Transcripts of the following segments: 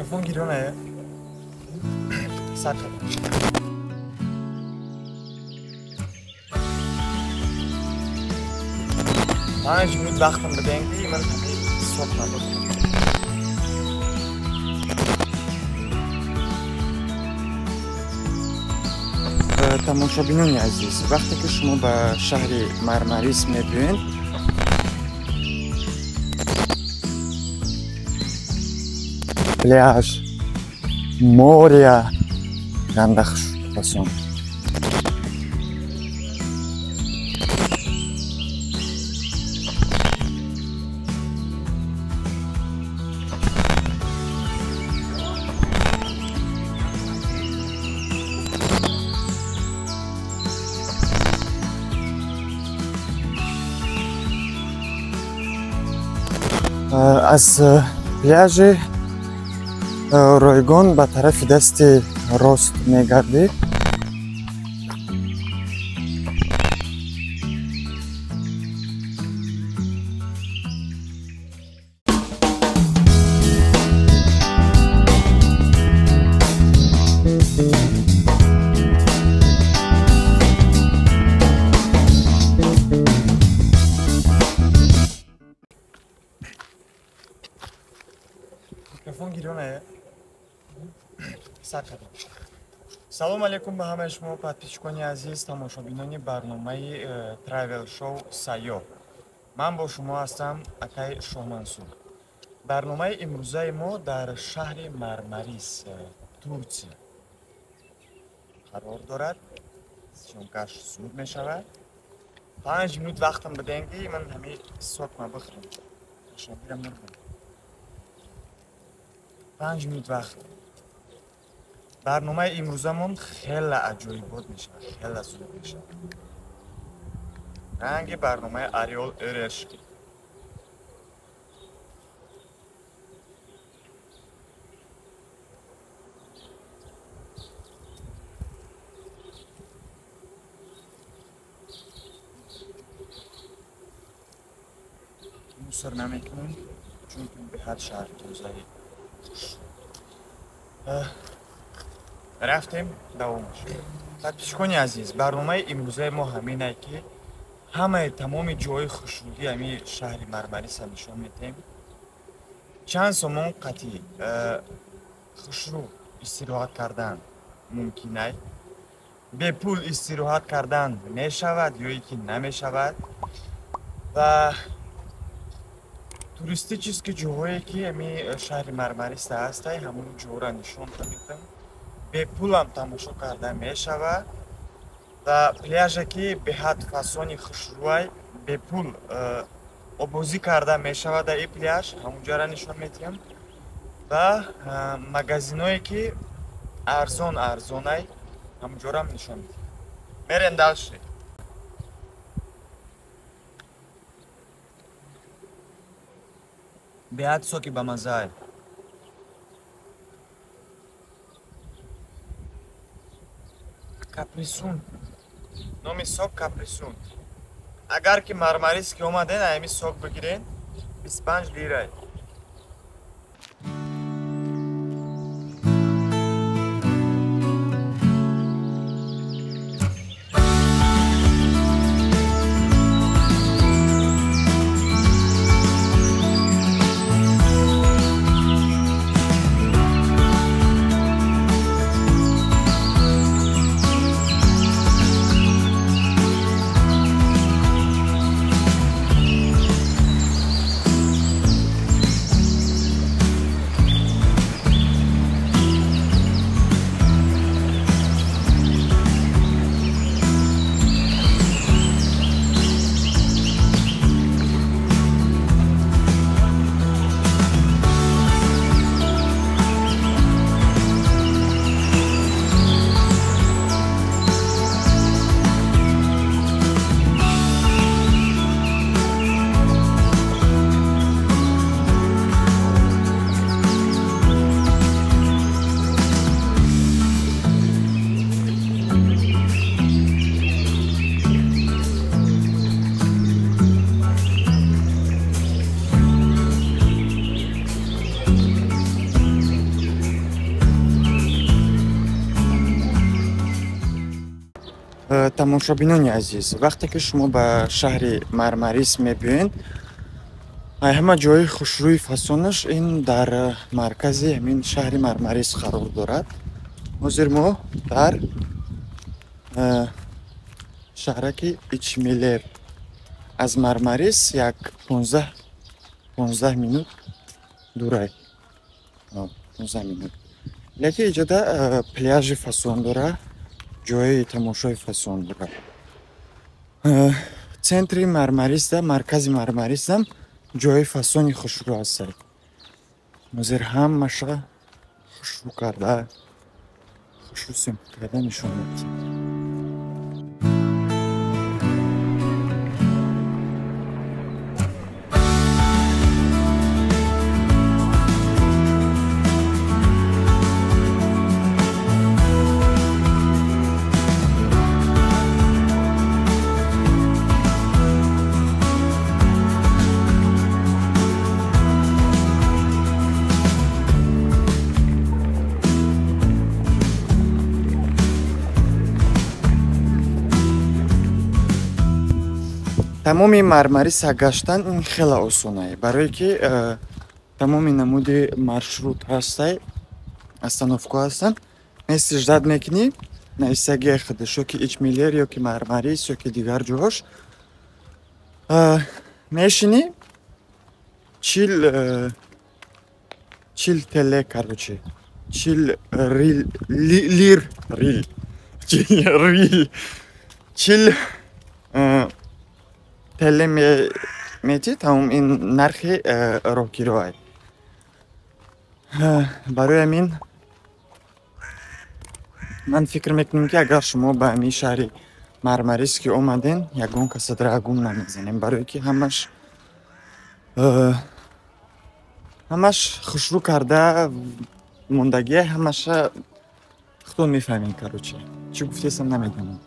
Микрофон гирёнае. Сар кардам. 5 минут вақтам бидем, ки ман сокма бихӯрам. Тамошобинони азиз, вақте ки шумо ба шаҳри Мармарис мебиёед, пляж, море ганда хушфасон. Аз пляжи ройгон ба тарафи дасти рост мегардид. Микрофон гирёнае. Сар кардам. Салом алейкум ба ҳамаи шумо, подписчикони азиз, тамошобинони барномаи Travel Show Сайёҳ. Ман бо шумо ҳастам, акай Шоҳмансур. Барномаи имрӯзаи мо дар шаҳри Мармарис, Турсия, қарор дорад. Съёмкаш зуд мешавад. 5 минут вақтам бидем, ки ман ҳамин сокма бихӯрам. Ташнагирам мурдам. 5 минут вақт. Барномаи имрӯзамон хеле аҷоибот мешавад, хеле зуд мешавад, ранги барномаи Орёл и решка. Мусор намекунем, чунки беҳад шаҳри тозаи. Рафтем, давомаш. Подписчикони азиз, барномаи имрӯзаи мо ҳаминае, ки ҳамаи тамоми ҷои хушрӯдии ҳамин шаҳри Мармариса нишон медиҳем. Чанд сомон қатъӣ хушрӯ истироҳат кардан мумкинай, бепул истироҳат кардан мешавад ё ин ки намешавад ва туристический ҷоҳое, ки ҳамин шаҳри Мармариса ҳастай, ҳамон ҷоҳоро нишон медиҳам. Бепулам тамошо карда мешавад ва пляже, ки беҳад фасони хушрӯай, бепул обозӣ карда мешавад дар ин пляж, ҳамонҷоро нишон медиҳам ва магазиное, ки арзон арзонай, ҳамонҷорам нишон медиҳам. Мерем дальше. Беҳад соки бамаззае. Каприсун номи сок, Каприсун. Агар ки Мармарис ки омаден, ами сок бигирен, 25 лирай. Тамошобинони азиз, вақте ки шумо ба шаҳри Мармарис мебиёед, ҳама ҷои хушрӯи фасонаш ин дар маркази ҳамин шаҳри Мармарис қарор дорад. Ҳозир мо дар шаҳраки Ичмилер, аз Мармарис як 15 минут дурай, 15 минут. Лекин иҷода пляжи фасон дора, ҷои тамошои фасон дора. Центри Мармарисда, маркази Мармарисдам ҷои фасони хушрӯ ҳастад. Ҳозир ҳамаша хушрӯ карда, хушрӯ съёмка карда нишон медиҳем. Тамоми Мармариса гаштан ин хеле осонае, барое ки тамоми намуди маршрут ҳастай, остановка ҳастанд. Мести ждать мекунӣ, нависагия худаш, ё ки Ичмилер, ё ки Мармарис, ё ки дигар ҷоҳош. Мешинӣ 40 теле, короче, 40 рил, лир, рил, 40 рил, 40 теле мети, тамом ин нархи роҳгироай. Барои ҳамин ман фикр мекунам, ки агар шумо ба ҳамин шаҳри Мармарис ки омаден, ягон касадра гум намезанем, барое ки ҳамаш хушрӯ карда мондагия, ҳамаша худтон мефаҳмем. Короче, чӣ гуфтесам намедонам.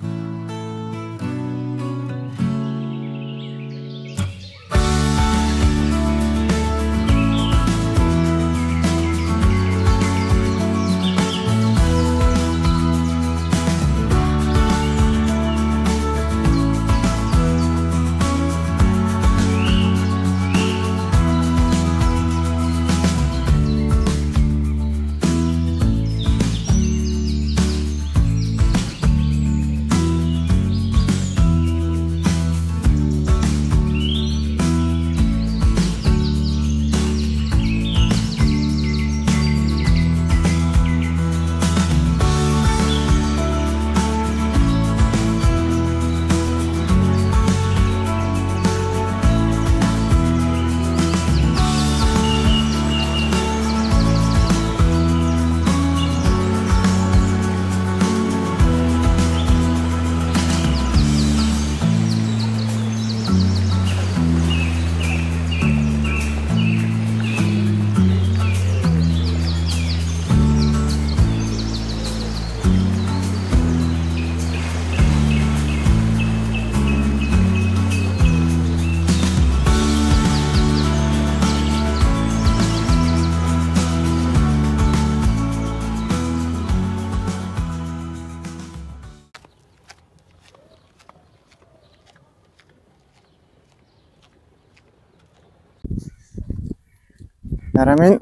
Дар ҳамин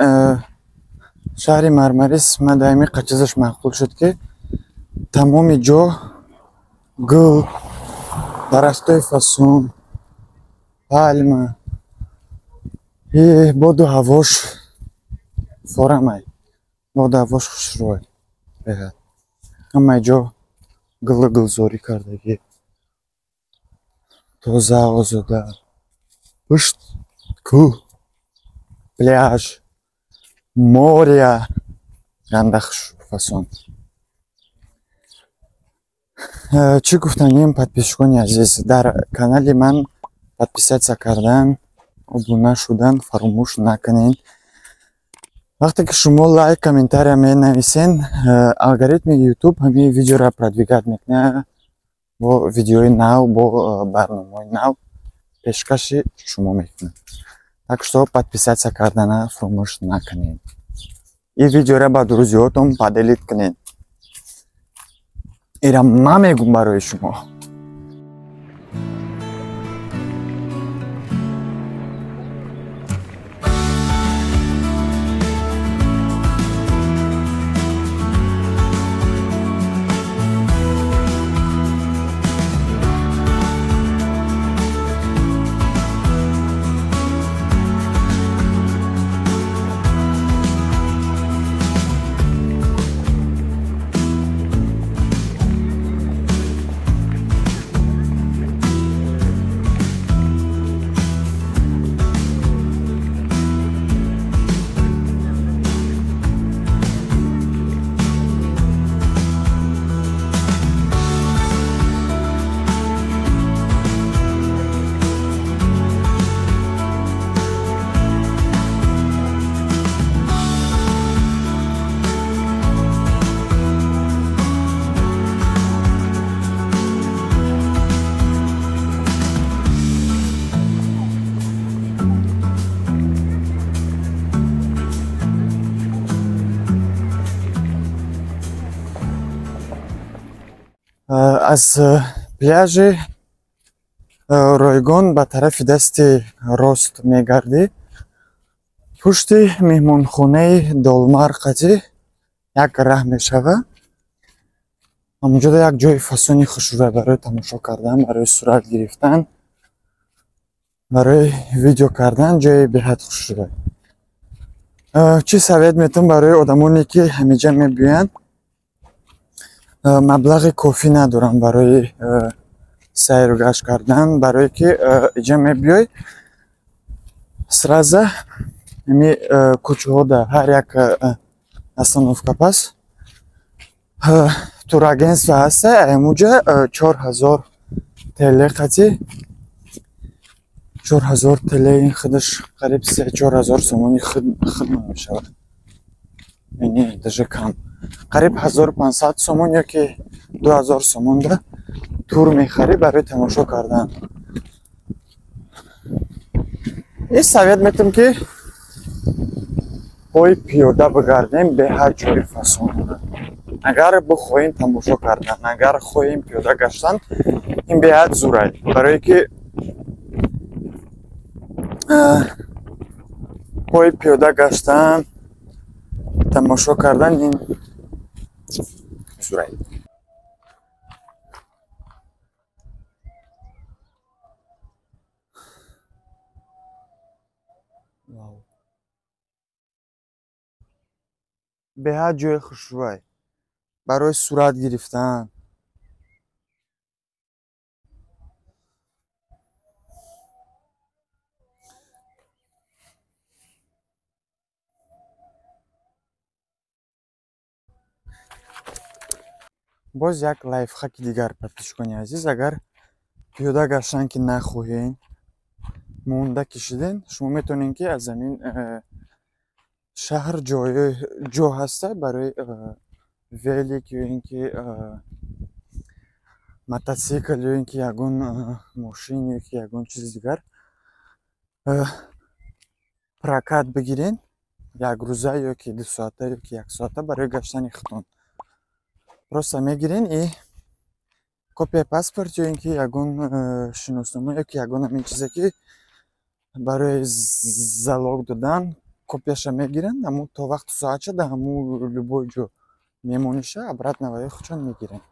шаҳри Мармарис ман дар ҳамин қачизаш маъқул шуд, ки тамоми ҷо гул, дарахтои фасон, пальма, боду ҳавош форамай, боду ҳавош хушрӯй беҳад. Ҳамаи ҷо гулу гулзорӣ кардагӣ, тоза, озода, пушт кӯҳ, пляж, моря, ганда фасон. Чӣ гуфтанем, подписчикони азиз, дар канали ман подписаться кардан, обуна шудан фаромӯш накунед. Вақте ки шумо лайк, комментария менависен, алгоритми YouTube ҳамин видеоро продвигать мекунад, бо видеои нав, бо барномаҳои нав пешкаши шумо мекунад. Так что подписаться кардана фаромӯш накунед. Ин видеоро ба друзьётон поделить кунед. Ира ман мегум барои шумо. Аз пляжи ройгон ба тарафи дасти рост мегардӣ. Пушти меҳмонхонаи Долмар қатӣ як раҳ мешава. Ҳамонҷода як ҷои фасони хушрӯя барои тамошо кардан, барои сурат гирифтан, барои видео кардан ҷои беҳад хушрӯя. Чӣ совет метавон барои одамоне ки ҳамиҷа мебиёянд? Маблағи кофӣ надорам барои сайру гашт кардан, барое ки иҷа мебиёй сразу ҳами кӯчаҳода ҳар як остановка пас турагентство ҳаста, ҳамуҷа 4000 ТЛ қатӣ, 4000 ТЛ ин худаш қариб 3-4000 сомони хидмат мешавад. Не, даже кам. Қариб 1500 сомон ёки 2000 сомонда тур мехарӣ барои тамошо кардан. Ин совет метавам ки пои пиёда бигардем, беҳад ҷои фасон. Агар бихоҳем тамошо кардан, агар хоҳем пиёда гаштан, ин беҳад зурай. Барое ки пои пиёда гаштан, тамошо кардан ин зурай. Беҳад ҷои хушрӯй барои сурат гирифтан. Боз як лайфхаки дигар, подписчикони азиз, агар пиёда гаштан ки нахоҳед, монда кишиден, шумо метавонед ки аз замин шаҳр ҷо ҳаста барои велик ё ин ки мотосикл ё ин ки ягон мошин ё ки ягон чизи дигар прокат бигирен, як рӯза ё ки 2 соата ё ки 1 соата барои гаштани худтон. Просто мегирен и копия паспорт ё ин ки ягон шиноснома ё ки ягон ҳамин чизе ки барои залог додан копияша мегиранд, ҳамун то вақту соатша дар ҳамун любой ҷо мемониша, обратно ва худшон мегиранд.